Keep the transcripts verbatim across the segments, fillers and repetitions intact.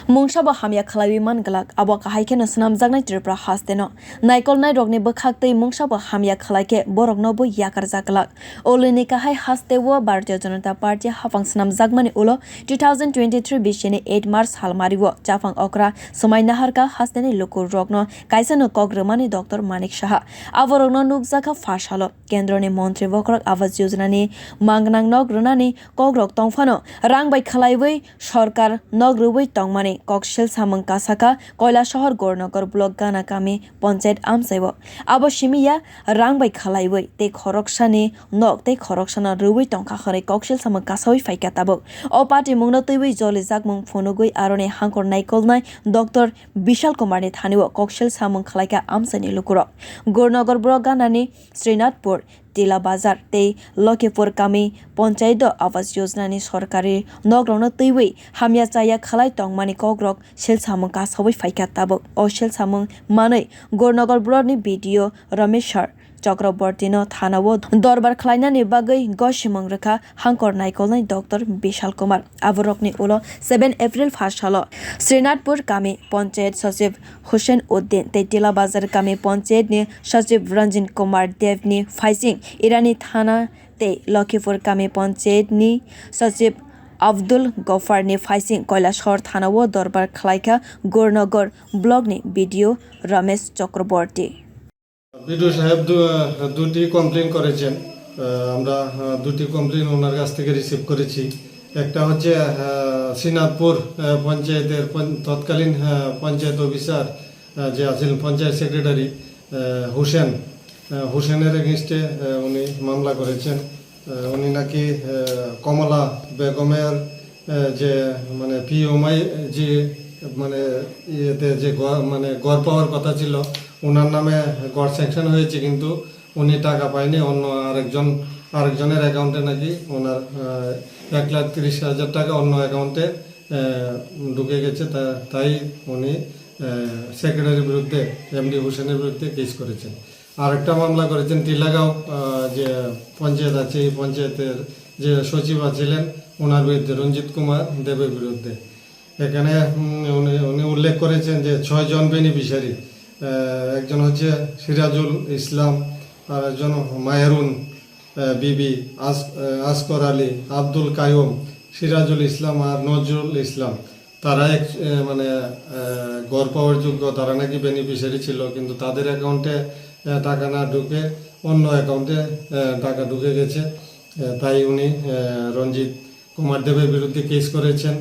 Mungsabo hamya khlaiwi man glak, abo kahai kheno swnamjaknai Tripura hasteno. Naikolnairokni bwkhaktwi mungsabo hamya khlai khe boroknobo yakarjak glak. Olini kahai hasteo Bharatiya Janata Party haphang swnamjakmani ulo two thousand twenty-three bisini eight March salmario chaphang okra swmai naharkha hasteni lukurokno kaisano kok rwmani Doctor Manik Saha. Aborokno nukjakha pha salo kendroni montri bokhorok Awas Yojanani mangnang nok rwnani kokrok tongphano rang bai khlaiwi sorkar nok rwui tongmani kok sil samung kasakha Koilasohor Gornagar block Gana kami ponchayat amchaio. Abo simi ya rang bai khlaiwi tei khoroksani nok tei khoroksano rwui tongkha hwnwi koksil samung kasaui phaikha tabuk. O patimungno twiwi jolijakmung phunugwi aroni hangkor naikolnai Doctor Bishal Kumarni thanio koksil samung khlaikha amchaini lukurok. Gornagar block Ganani Srinathpur, Tila Bazar tei Lokhipur kami ponchayat o Awas Yojanani sorkari nokrokno twiwi hamya chaya khlai tongmani kokrok sil samung kasaui phaikha tabuk. O sil samung manwi Gornagar block ni B D O Rameshwar Chakrabortino thanao dorbar khlainani bagwi gosimung rwkha hangkor naikolnai Doctor Bishal Kumar. Aborokni ulo seven April pha salo Srinathpur kami ponchayat sochib Hussein Uddin tei Tila Bazar kami ponchayatni sochib Ranjit Kumar Devni phaising Irani thana tei Lokhipur kami ponchayatni sochib Abdul Goffarni phaising Koilasor thanao dorbar khlaikha Gornagar blockni B D O Ramesh Chakraborty. BDO সাহেব দু-, দুটি কমপ্লেন করেছেন। আহ, আমরা, আহ, দুটি কমপ্লেন ওনার কাছ থেকে রিসিভ করেছি। একটা হচ্ছে, আহ, শ্রীনাথপুর, আহ, পঞ্চায়েতের পঞ্চ-, তৎকালীন, আহ, পঞ্চায়েত অফিসার, আহ, যে আছিলেন পঞ্চায়েত সেক্রেটারি, আহ, হোসেন, আহ, হোসেনের এগেইনস্টে, আহ, উনি মামলা করেছেন। আহ, উনি নাকি, আহ, কমলা বেগমের, আহ, যে মানে পিওমাই যে মানে ইয়েতে যে ঘর, মানে ঘর পাওয়ার কথা ছিল, ওনার নামে ঘর স্যাংশন হয়েছে, কিন্তু উনি টাকা পায়নি। অন্য আরেকজন, আরেকজনের অ্যাকাউন্টে নাকি ওনার, আহ, এক লাখ তিরিশ হাজার টাকা অন্য অ্যাকাউন্টে, আহ, ঢুকে গেছে। তা-, তাই উনি, আহ, সেক্রেটারির বিরুদ্ধে, এমডি হোসেনের বিরুদ্ধে কেস করেছেন। আরেকটা মামলা করেছেন টিলাগাঁও, আহ, যে পঞ্চায়েত আছে, এই পঞ্চায়েতের যে সচিব আছিলেন, ওনার বিরুদ্ধে, রঞ্জিত কুমার দেবের বিরুদ্ধে। এখানে, উম, উনি, উনি উল্লেখ করেছেন যে ছয়জন বেনিফিশিয়ারি, আহ, একজন হচ্ছে সিরাজুল ইসলাম, আর একজন মায়ারুন, আহ, বিবি, আস-, আহ, আসকর আলী, আব্দুল কায়ুম, সিরাজুল ইসলাম আর নজরুল ইসলাম। তারা এক, আহ, মানে, আহ, ঘর পাওয়ার যোগ্য, তারা নাকি বেনিফিশিয়ারি ছিল, কিন্তু তাদের অ্যাকাউন্টে, আহ, টাকা না ঢুকে অন্য অ্যাকাউন্টে, আহ, টাকা ঢুকে গেছে। আহ, তাই উনি, আহ, রঞ্জিত কুমার দেবের বিরুদ্ধে কেস করেছেন।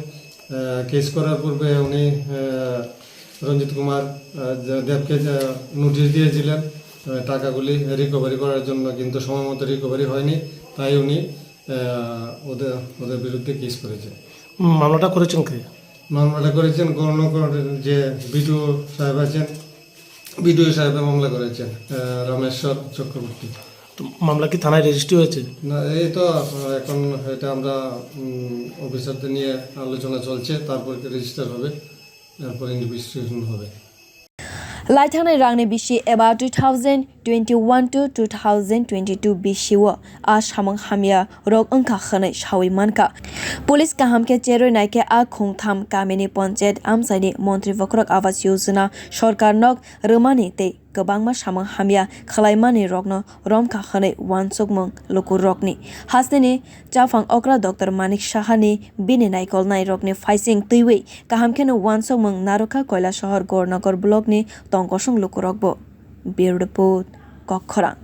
আহ, কেস করার পূর্বে উনি, আহ, রঞ্জিত কুমার, আহ, যে দেবকে যে নোটিশ দিয়েছিলেন, আহ, টাকাগুলি রিকভারি করার জন্য, কিন্তু সময় মতো রিকভারি হয়নি, তাই উনি, আহ, ওদের, ওদের বিরুদ্ধে কেস করেছেন। উম, মামলাটা করেছেন কে? মামলাটা করেছেন গৌরনগর যে বিডিও সাহেব আছেন, বিডিও সাহেবে মামলা করেছেন, আহ, রামেশ্বর চক্রবর্তী। তো মামলা কি থানায় রেজিস্ট্রি হয়েছে? না, এই তো, আহ, এখন এটা আমরা, উম, অফিসারদের নিয়ে আলোচনা চলছে, তারপর রেজিস্টার হবে, তারপর ইনভেস্টিগেশন হবে। Laithangnai rangni bisi eba two thousand twenty-one to two thousand twenty-two bisio a samung hamya rok wngkha hwnwi sawi mankha. Police kaham khe cherwi naikhe a khungtham kamini ponchayat amchaini montri bokhorok Awas Yojana sorkar nok rwmani tei kwbangma samung hamya khwlaimani rokno romkha hwnwi uansukmung lukurokni. Hasteni chaphang okra Doctor Manik Sahani bini naikolnai rokni phaising twiwi kaham kheno uansukmung narwkha Koilasohor Gornagar blockni tongkosong lukurokbo. Bureau Report, Kokkhorang.